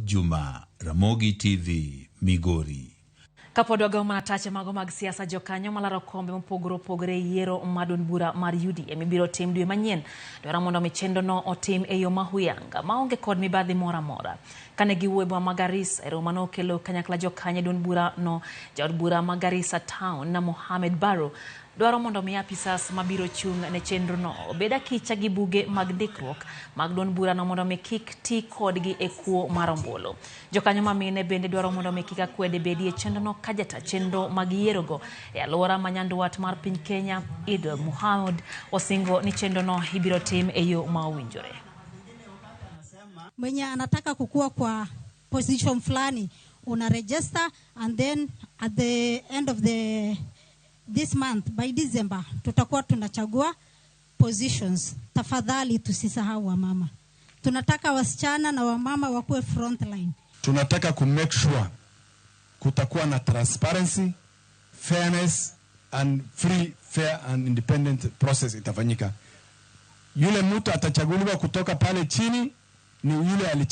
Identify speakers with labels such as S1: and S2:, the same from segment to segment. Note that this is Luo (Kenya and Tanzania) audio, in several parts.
S1: Juma, Ramogi TV, Migori.
S2: Kapod wago mana tache mago mag siasa, jokanyo malaro kombe mopogore opogore e yiero mar duond bura mar UDA mibiro tim dwe manyien dwaro mondo mi chenrono otim e yo mahuyanga maonge kod mibadhi moro amora. Kane giwuoyo e boma ma Garissa e romo mane okelo kanyakla jokanyo e duond bura no, jaod bura ma Garissa Town na Mohamed Barrow dwaro mondo mi apisas mabiro chung' ne chenrono obed akicha gi buge mag ndikruok mag duond burano mondo mi kik ti kodgi e kuo mar ombulu. Jokanyo ma mine bende dwaro mondo mi kik akwede bedie e chenrono ka jata chenro mag yierogo e alwora ma nyandwat mar piny Kenya Idil Mohamud osingo ni chenrono ibiro tim e yo ma owinjore.
S3: Mwenye anataka kukua kwa position fulani una register, and then at the end of the this month, by December, tutakuwa tunachagua positions. Tafadhali tusisahau wamama. Tunataka wasichana na wamama wakuwe frontline.
S4: Tunataka ku make sure kutakuwa na transparency, fairness and free, fair and independent process itafanyika. Yule mtu atachaguliwa kutoka pale chini ni yule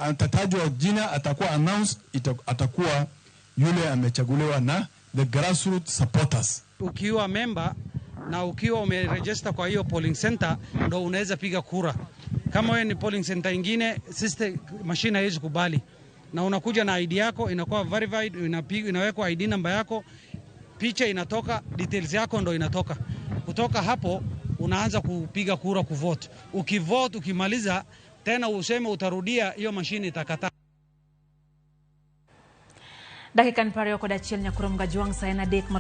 S4: atatajwa jina, atakuwa announced, atakuwa yule amechaguliwa na the grassroots supporters.
S5: Ukiwa member na ukiwa umeregister kwa hiyo polling center ndo unaweza piga kura. Kama wewe ni polling center ingine, system machine haiwezi kubali. Na unakuja na ID yako inakuwa verified, inawekwa ID namba yako, picha inatoka, details yako ndo inatoka. Kutoka hapo unaanza kupiga kura, kuvote. Ukivote ukimaliza tena useme utarudia, hiyo machine itakataa.
S2: Dakika ni 21 nyakuro mga juang sa en 3.